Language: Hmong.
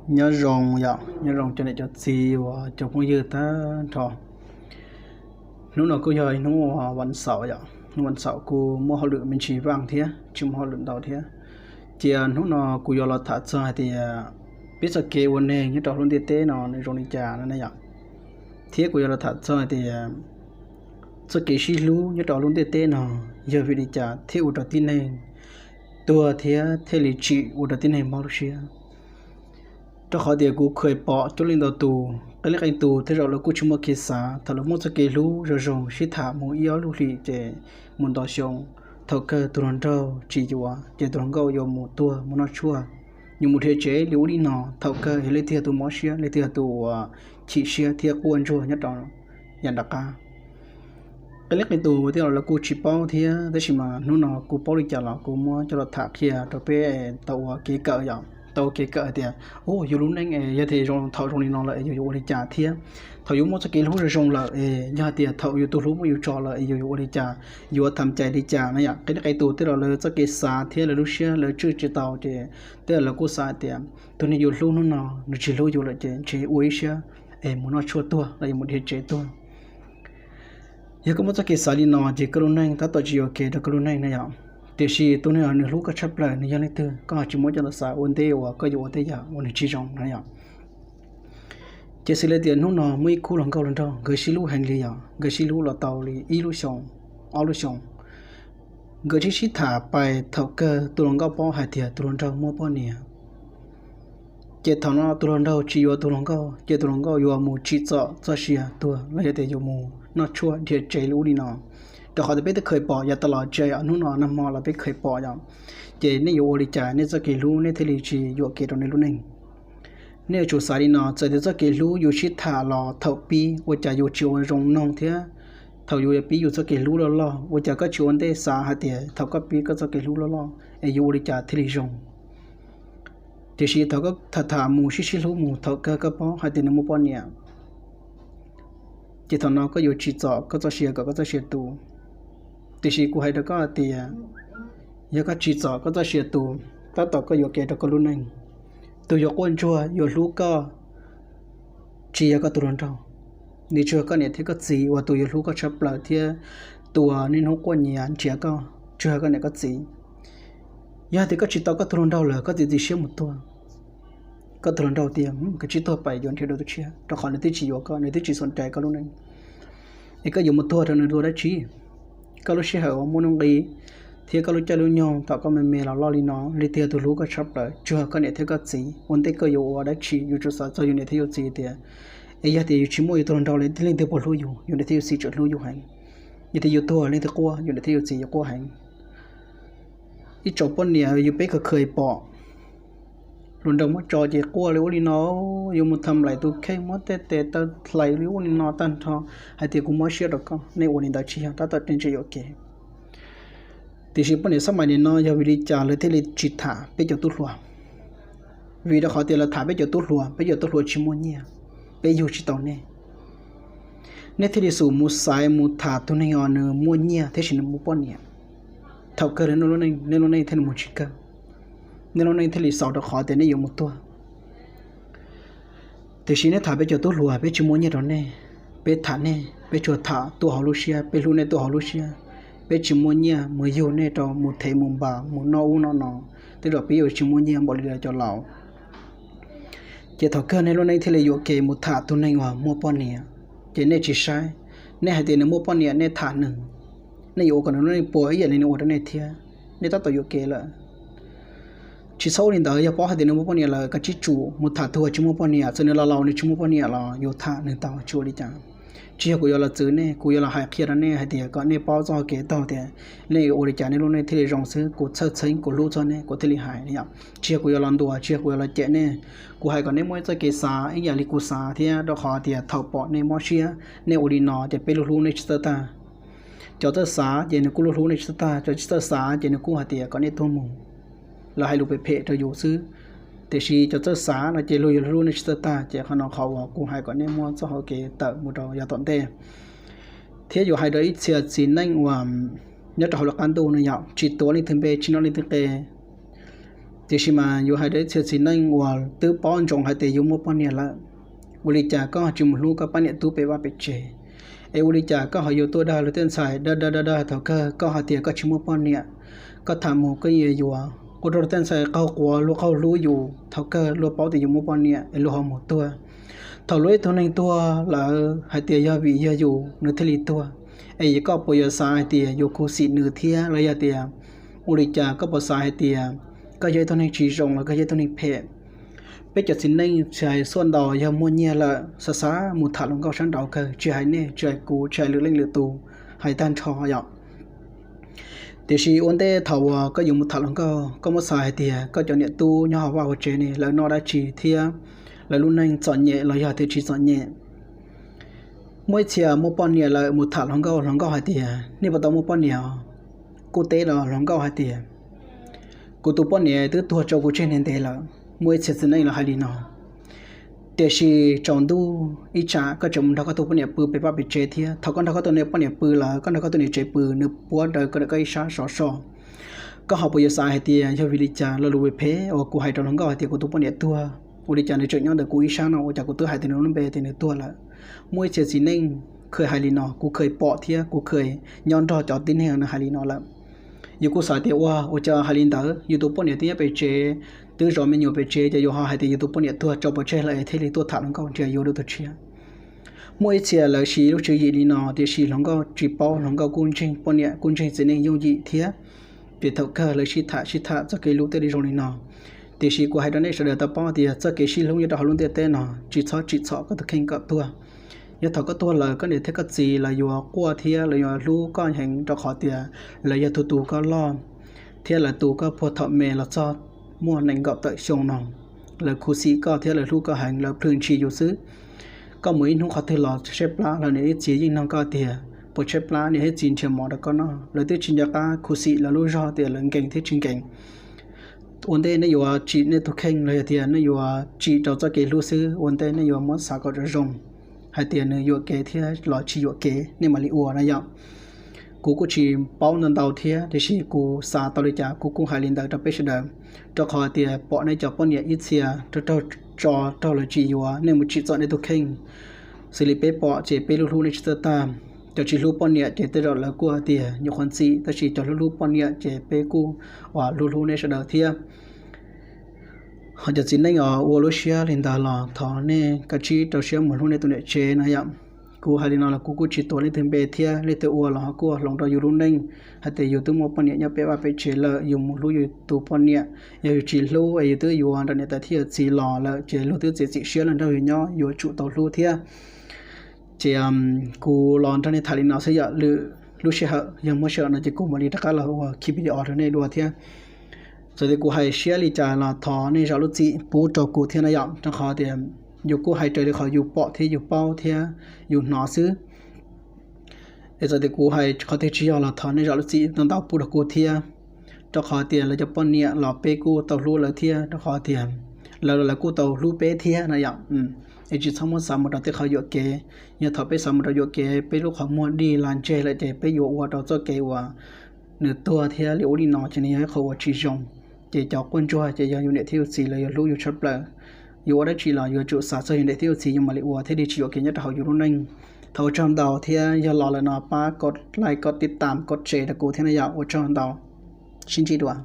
Nyob zoo yom, nyob zoo cov niam cov txiv uas cov phooj ywg tag nrho. Hnub no kuj yog ib hnub uas vas xaum yom, hnub vas xaum kuj muaj hauj lwm me ntsis vaj thiab, tsis muaj hauj lwm ntau thiab. Cia hnub no kuv yuav los tham txog hais tias peb txoj kev ua neeg nyob rau lub ntiaj teb no nws zoo li cas no ne yom. Thiab kuv yuav los tham txog hais tias txoj kev sib hlub nyob rau lub ntiaj teb no yog vim li cas thiaj ua rau tib neeg tuag thiab thiaj li tsim ua rau tib neeg mob lub siab. Rau qhov tias kuv kheev pom coob leej ntau tus, qee leej qee tus tej zaum lawv kuj tsis muaj kev xav, thaum lawv muaj txoj kev hlub zoo zoo sib tham mus ib ob lub hlis ces mus nto xyoo, thaum kawg tus hluas nraug tsis yuav ces tus hluas nkauj yuav mus tuag mus noj tshuaj, yuav mus dhia tsev li ub li no, thaum kawg yog leej twg yog tus mob siab, leej twg yog tus uas chim siab thiab quaj ntsuag nyob rau yam nram qab. Qee leej qee tus tej zaum lawv kuj tsis paub thiab, tab sis mas hnub no kuv paub li cas los kuv muab coj los tham qhia rau peb tau ua kev kawm yom, tau ua kev kawm hais tias yus lub neej es yog tias zoo thaum zoo li no lawm es yus yuav ua li cas thiab thaum yus muaj txoj kev hlub zoo zoo lawm es yog hais tias thaum yus tus hlub muab yus tso lawm es yus yuav ua li cas, yuav tham cai li cas na yom. Qee leej qee tus tej zaum lawv txoj kev xav thiab lawv lub siab lawv tswj tsis tau ces tej zaum lawv kuj xav hais tias tus neeg yus hlub hnub no nws tsis hlub yus lawm ces ntshe ua ib siab es mus noj tshuaj tuag los yog mus dhia tsev tuag. Yog koj muaj txoj kev xav li no ces koj lub neej tab tom tsis yuam kev rau koj lub neej na yom. Tiam sis tus neeg uas nws hlub koj tshaj plaws nws yog leej twg, koj ho tsis muab coj los xav ua ntej uas koj yuav ua tej yam uas nws tsis zoo na yom. Ces xws li tias hnub no muaj ib khub hluas nkauj hluas nraug nkawd sib hlub heev li yom, nkawd sib hlub los tau li ib lub xyoo, ob lub xyoo. Nkawd sib sib tham pais thaum kawg tus hluas nkauj paub hais tias tus hluas nraug muaj poj niam. Ces thaum no tus hluas nraug tsis yuav tus hluas nkauj ces tus hluas nkauj yuav mus tsim txom txoj sia tuag los yog tias yuav mus noj tshuaj dhia tsev li ub li no. Rau qhov tias peb twb kheev pom yav tas los tsev, hnub no nag hmo los peb kheev pom yom. Ces nej yuav ua li cas nej txoj kev hlub nej thiaj li tsis yuam kev rau nej lub neej? Nej yuav tsum xav li no, txawm tias txoj kev hlub yus sib tham los thaum pib ua cas yus tsis ua zoo mloog thiab thaum yus yuav pib yus txoj kev hlub loj loj ua cas koj tsis ua ntej xav hais tias thaum koj pib koj txoj kev hlub loj loj es yuav ua li cas thiaj li zoo. Tiam sis thaum koj tham tham mus sib sib hlub mus thaum kawg koj paub hais tias nws muaj poj niam, ces thaum no koj yuav tsim txom koj txoj sia kom koj txoj sia tu. Tiam sis kuv hais rau koj hais tias yog koj tsim txom koj txoj sia tu, tab tom koj yuam kev rau koj lub neej. Tus yuav quaj ntsuag yuav hlub koj tsis yog koj tus hluas nraug, nws tsuas yog koj niam thiab koj txiv uas tus yuav hlub koj tshaj plaws thiab tus uas niaj hnub quaj nyiav nrhiav koj tsuas yog koj niam koj txiv. Yog tias koj tsis tau koj tus hluas nraug lawm koj txiav txim siab mus tuag, koj tus hluas nraug tias koj tsis tuag pais yuav nrhiav dua tus tshiab rau qhov nws twb tsis yuav koj, nws twb tsis xom cai koj lub neej. Es koj yuav mus tuag rau nws dua dab tsi? Koj lub sij hawm uas muaj nuj nqis thiab koj lub caij lub nyoog thaum koj me me los loj li no, leej twg yog tus hlub koj tshaj plaws tsuas yog koj niam thiab koj txiv. Ua ntej koj yuav ua dab tsi yus tsum xav txog yus niam thiab yus txiv tias, es yog tias yus tsis muaj yus tus hluas nraug lawm leej twg puas hlub yus? Yus niam thiab yus txiv tseem hlub yus heev. Yog tias yus tuag leej twg quaj? Yus niam thiab yus txiv yuav quaj heev. Ib tsoom poj niam yus peb kheev kheev pom hluas nraug muab tso ces quaj li ub li no, yuav mus tham lais tus kheej muab tej tes taw hlais li ub li no tag nrho hais tias kuv mob siab rau koj. Nej ua li ntawd tsis yog tab tom tseem yuam kev. Tiam sis poj niam xab mais nim no yog vim li cas lawv thiaj li tsis tham peb cov tub hluas? Vim rau qhov tias lawv tham peb cov tub hluas, peb cov tub hluas tsis muaj nyiaj, peb yug tsis tau nej. Nej thiaj li xub mus xaiv mus tham tus neeg uas nws muaj nyiaj tab sis nws muaj poj niam. Thaum kawg nej lub neej, nej lub neej thiaj li mus tsis kawg, nej lub neej thiaj li xaus rau qhov tias nej yuav mus tuag. Tiam sis nej tham peb cov tub hluas, peb tsis muaj nyiaj rau nej, peb tham nej, peb tsuas tham tuaj hauv lub siab, peb hlub nej tuaj hauv lub siab. Peb tsis muaj nyiaj mus yug nej rau mus thev mus npas mus noj ub noj no, tej zaum peb yuav tsis muaj nyiaj npaum li lawv cov laus. Ces thaum kawg nej lub neej thiaj li yuam kev mus tham tus neeg uas muaj poj niam. Ces nej tsis saib, nej hais tias nws muaj poj niam nej tham nws, nej yuav ua kom nws lub neej puas ib yam li nws ua rau nej thiab. Nej tab tom yuam kev lawm. Tsis txhob ua li ntawd, yog paub hais tias nws muaj poj niam lawm kav tsij tsum mus tham tus uas tsis muaj poj niam, txawm nws los laus nws tsis muaj poj niam los yuav tham nws tau tsis ua li cas. Tsis yog kuv yuav los txwv nej, kuv yuav los hais qhia rau nej hais tias kom nej paub txoj hau kev taug tias nej ua li cas nej lub neej thiaj li zoo xwb. Kuv txhawj txheeb, kuv hlub txog nej kuv thiaj li hais yom. Tsis yog kuv yuav los ntuas, tsis yog kuv yuav los cem nej. Kuv hais kom nej muaj ib txoj kev xav ib yam li kuv xav thiab, rau qhov tias thaum pom nej mob siab nej ua li no ces peb lub hlub nej tsis txawj tag. Cov txawj xav ces nws kuj lub hlub nej tsis txawj tag, cov tsis txawj xav ces nws kuj hais tias kom nej tuag mus, lawv hais lus phem phem rau yus xwb. Tiam sis cov txawj xav no ces luag yuav lub hlub nej tsis txawj tag. Ces qhov no qhov uas kuv hais kom nej muab txoj hau kev tawm mus rau yav tom ntej. Thiab yuav hais rau ib txhia txiv neej uas nyob rau hauv lub qab ntuj no yom, tsis tuav leej twg npe tsis noj leej twg qe, Tiam sis mas yuav hais rau ib txhia txiv neej uas twb paub ntsoov hais tias yus muaj poj niam lawm, ua li cas koj tsis mus hlub koj poj niam tub pem vaj pem tsev? Es ua li cas koj ho yuav tuaj dag luag tej ntxhais dag dag dag dag thaum kawg koj hais tias koj tsis muaj poj niam? Koj tham mus koj yeej yuav ua rau luag tej ntxhais qaug quav, luag qaug hlub yus, thaum kawg luag paub tias yus muaj poj niam es luag ho mus tuag. Thaum luag ib tug neeg tuag lawm hais tias yog vim yog yus nws thiaj li tuag, es koj puas yuav xav hais tias yuav khuv xim nws thiab los yog tias ua li cas? Koj puas xav hais tias koj yog ib tug neeg tsis zoo los koj yog ib tug neeg phem? Peb cov txiv neej tsis hais xuaj ntaus, yog muaj nyiaj lawm xav xav mus tham hluas nkauj sab nraud kawg, tsis hais nej, tsis hais kuv, tsis hais lwm leej lwm tus, hais tag nrho yom. Tiam sis ua ntej thaum uas koj yuav mus tham hluas nkauj, koj muab xav hais tias koj cov niam tub nyob hauv vaj hauv tsev ne, lawv noj dab tsi thiab lawv lub neej txom nyem los yog tias tsis txom nyem? Muaj ib txhia muaj poj niam lawm mus tham hluas nkauj, hluas nkauj hais tias, nej puas tau muaj poj niam? Kuj teb los hluas nkauj hais tias, kuv tus poj niam twb tuag tso kuv tseg ntev ntev lawm. Muaj ib txhia txiv neej los hais li no. Tiam sis tsaus ntuj ib tsam koj tseem mus nrog koj tus poj niam pw pem vaj pem tsev thiab. Thaum koj nrog koj tus poj niam pw lawm, koj nrog koj tus niam tsev pw, nws puab rawv koj ib sab sov so. Koj ho puas yuav xav hais tias yog vim li cas? Lo lus phem uas kuv hais rau hluas nkauj hais tias kuv tus poj niam tuag, ua li cas nws tseem nyob ntawm kuv ib sab no? Ua cas kuv twb hais tias nws lub npe tias nws tuag lawm? Muaj ib txhia txiv neej kheev hais li no, kuv kheev pom thiab kuv kheev nyob nrog cov tib neeg nws hais li no lawm. Yus kuj xav tias ua, ua cas hais li ntawd, yus tus poj niam twb nyob pem tsev, twb zov me nyuam pem tsev, ces yus ho hais tias yus tus poj niam tuag tso pov tseg lawm es thiaj li tuaj tham hluas nkauj nrhiav yuav dua tus tshiab. Muaj ib txhia lawv siv lub tswv yim li no, tiam sis hluas nkauj tsis paub, hluas nkauj kuj ntseeg poj niam, kuj ntseeg txiv neej yooj yim thiab. Ces thaum kawg lawv sib tham sib tham txoj kev hlub thiaj li zoo li no. Tiam sis kuv hais rau nej sawv daws tau paub tias txoj kev sib hlub nyob rau hauv lub ntiaj teb no tsis txhob tsim txom koj tus kheej kom tuag. Yog thaum koj tuag lawm, koj niam thiab koj txiv lawv yuav quaj thiab lawv yuav hlub koj heev, rau qhov tias lawv yog tus tu koj loj thiab lawv tu koj puag thaum me los txog muaj nees nkaum tawm xyoo no. Lawv khuv xim koj thiab lawv hlub koj heev, lawv plhws ntshis yus xwb. Koj mus ib hnub qhov twg los tshaib plab los niam thiab txiv yeej nug koj tias puas tshaib plab, niam thiab txiv nrhiav mov rau koj noj. Lawv twb tsis nco qab khuv xim lawv lub zog tias lawv nkees thiab tsis nkees. Ua ntej nej yuav tsim nej tus kheej los yog tias nej yuav tsim rau txoj kev hlub xwb, ua ntej nej yuav muab xav kom zoo zoo hais tias nws yuam kev thiab los tsis yuam kev nej mam li ua na yom. Kuv kuj tsis paub ntau ntau thiab, tiam sis kuv xav tau li cas kuv kuj hais li ntawd rau peb sawv daws, rau qhov tias pom nej cov poj niam ib txhia raug raug tso, raug lawv tsis yuav, nej mus tsim txom nej tus kheej. Xws li peb pom ces peb lub hlub nej tsis txawj tag. Cov tsis hlub poj niam ces tej zaum lawv kuj tias nyuam qhuav ntxim, tab sis cov hlub hlub poj niam ces peb kuj ua hlub hlub nej sawv daws thiab. Ho cov txiv neej os, ua lub siab li ntawd los thov nej kav tsij rau siab mus hlub nej tus niam tsev na yom. Kuv hais li no los kuv kuj tsis tuav leej twg npe thiab, leej twg ua los ho kuj hloov rau yus lub neej, hais tias yus twb muaj poj niam nyob pem vaj pem tsev lawm, yus mus hlub yus tus poj niam, yog yus tsis hlub es yus twb yuav nrog niam tais thiab yawm txiv los lawm ces luag twb txiav txim siab los nrog yus nyob, yuav tsum tau hlub thiab. Ces kuv los nrog nej tham li no xwb yom, lwm lub sij hawm yog muaj sij hawm no ces kuv mam li rov qab los ua ki video rau nej dua thiab. Txawm tias kuv hais siab li cas los thov nej zam lub txim pub rau kuv thiab na yom, rau qhov tias yus kuj hais raws li qhov yus pom thiab yus paub thiab yus hnov xwb. Es txawm tias kuv hais qhov twg tsis yog los thov nej zam lub txim ntau ntau pub rau kuv thiab, rau qhov tias lawv cov poj niam los peb kuj tau hlub lawv thiab, rau qhov tias lawv los lawv kuj tau hlub peb thiab na yom. Es tsis txhob muab xav mus rau tej qhov yuam kev. Yog thaum peb xav mus rau yuam kev, peb lub qhov muag dig lag ntseg lawm ces peb yuav ua rau txoj kev uas nws tuag thiab li ub li no ces nws yog ib qho uas tsis zoo. Ces cov quaj ntsuag ces yog yus niam thiab yus txiv lawv yuav hlub yus tshaj plaws. Yus ua dab tsi los yuav tsum xav txog yus niam thiab yus txiv yus mam li ua thiaj li tsis yuam kev nyob rau hauv yus lub neej. Thov ua tsaug ntau thiab yog los lawm no pab koj like, koj tib tam, koj share rau kuv thiab na yom. Ua tsaug ntau, sib ntsib dua.